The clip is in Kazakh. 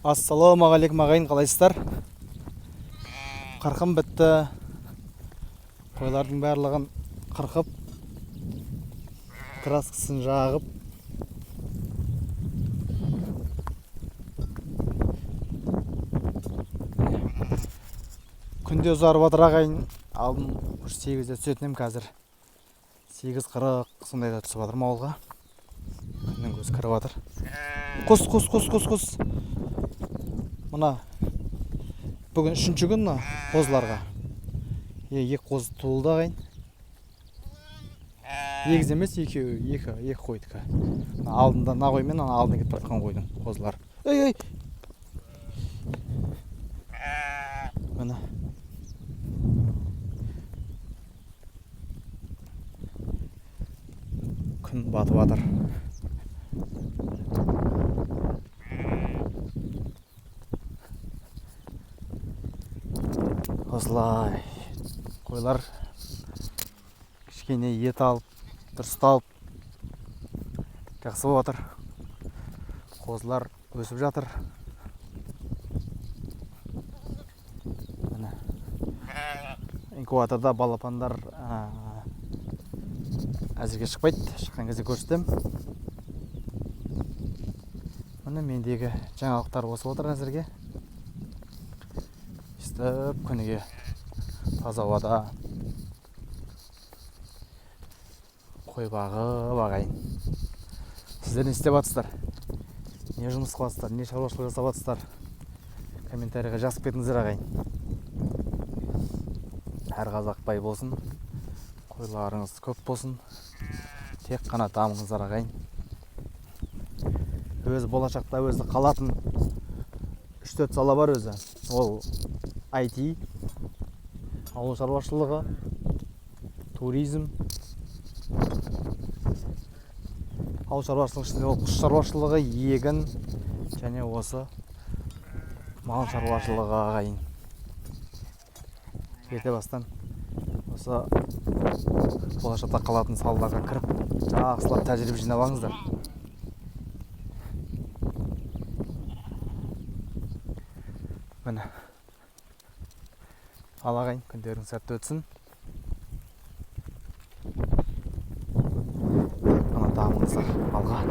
Ассалаумағалейкум ағайын, қалайсыздар? Қырқым бітті. Қойлардың барлығын қырқып, краскасын жағып, күнде ұзарып жатыр ағайын. Алдын уже 8-де түсетін едім, қазір 8:40 сондайда түсіп жатырмын ауылға. Күннің көзі кіріп жатыр. Құс, құс, құс, құс, құс. Мына бүгін үшінші күн мына қозыларға. Екі қозы туылды ағайын. Егіз емес, екеуі, екі қойдікі. Мына алдында мына қой мен ана алдына кетіп бара жатқан қойдың қозылары. Ей, ей. Міне. Күн батып жатыр. Осылай қойлар кішкене ет алып, дұрысталып жақсы болып жатыр. Қозылар өсіп жатыр. Міне. Инкубаторда балапандар, әзірге шықпайды, шыққан кезде көрсетемін. Міне мендегі жаңалықтар осы отыр әзірге. Өстіп күніге таза ауада қой бағып ағайын. Сіздер не істеп жатсыздар? Не жұмыс қыласыздар? Не шаруашылық жасап жатсыздар? Комментарийға жазып кетіңіздер ағайын. Әр қазақ бай болсын, қойларыңыз көп болсын, тек қана дамыңыздар ағайын. Өзі болашақта өзі қалатын 3-4 сала бар өзі. Ол IT, ауыл шаруашылығы, туризм. Ауыл шаруашылығы ішінде ол құс шаруашылығы, егін және осы мал шаруашылығы ағайын. Ерте бастан осы болашақта қалатын салаларға кіріп жақсылап тәжірибе жинап алыңыздар. Міне. Ал ағайын, күндерің сәтті өтсін. Тек қана дамыңыздар, алға.